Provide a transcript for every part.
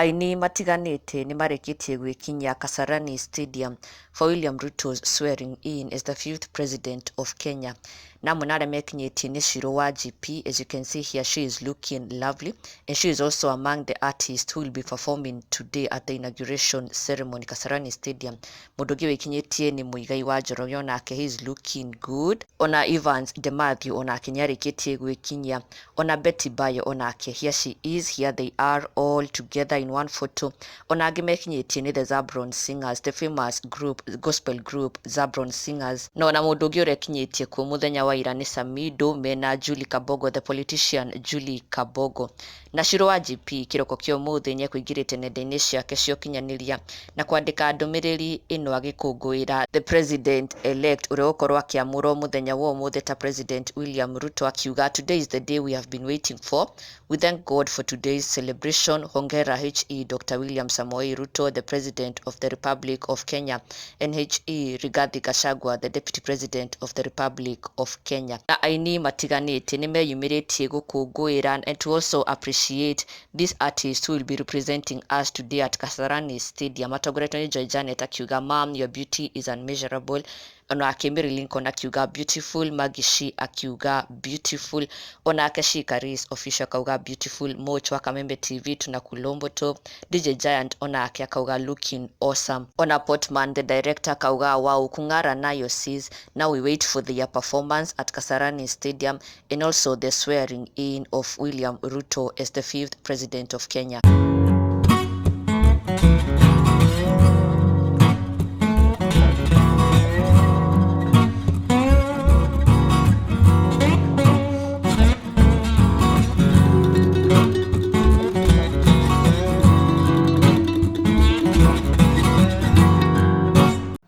Aini matiganĩte nĩmarĩkĩtie gwĩkinyia Kasarani Stadium for William Ruto's swearing in as the fifth president of Kenya. Na amwe na arĩa mekinyĩtie nĩ Shiro wa GP. As you can see here, she is looking lovely and she is also among the artists who will be performing today at the inauguration ceremony Kasarani Stadium. Mũndũ ũngĩ wĩkinyĩtie nĩ Muigai wa Njoroge, onake he is looking good. Ona Evans De Mathew onake nĩarĩkĩtie gwĩkinyia. Ona Betty Bayo onake, here she is, here they are all together in one photo. Ona angĩ mekinyĩtie nĩ the Zabron Singers, the famous group, gospel group Zabron Singers. Na ona mũndũ ũngĩ ũrekinyĩtie kuo mũthenya wa ira nĩ Samido mena Julie Kabogo, the politician Julie Kabogo. Na Shiro wa GP kĩroko kĩa ũmũthĩ nĩekũingĩrĩte nenda-inĩ ciake cia ũkinyanĩria na kwandĩka ndũmĩrĩri ĩno agĩkũngũĩra the president elect ũrĩa ũgũkorwo akĩamũrwo mũthenya wa ũmũthĩ ta President William Ruto, akiuga, "Today is the day we have been waiting for. We thank God for today's celebration. Hongera HE Dr. William Samoei Ruto, the President of the Republic of Kenya, and HE Rigathi Gachagua, the Deputy President of the Republic of Kenya." Na aini matiganĩte nĩmeyumĩrĩtie gũkũngũĩra and to also appreciate these artists who will be representing us today at Kasarani Stadium. Atongoretio nĩ Joy Janet akiuga, "Mom, your beauty is unmeasurable." Onake Mary Lincoln akiuga, "Beautiful." Magishi akiuga, "Beautiful." Onake Shikaris Official akauga, "Beautiful." Moch wa Kamembe TV, tunakulombo to. DJ Giant onake akauga, "Looking awesome." Ona Portman the director akauga, "Wow, kung'ara nayo sis. Now we wait for their performance at Kasarani Stadium and also the swearing in of William Ruto as the fifth president of Kenya."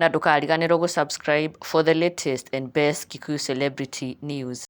Na ndũkariganĩrwo gũ subscribe for the latest and best Kikuyu celebrity news.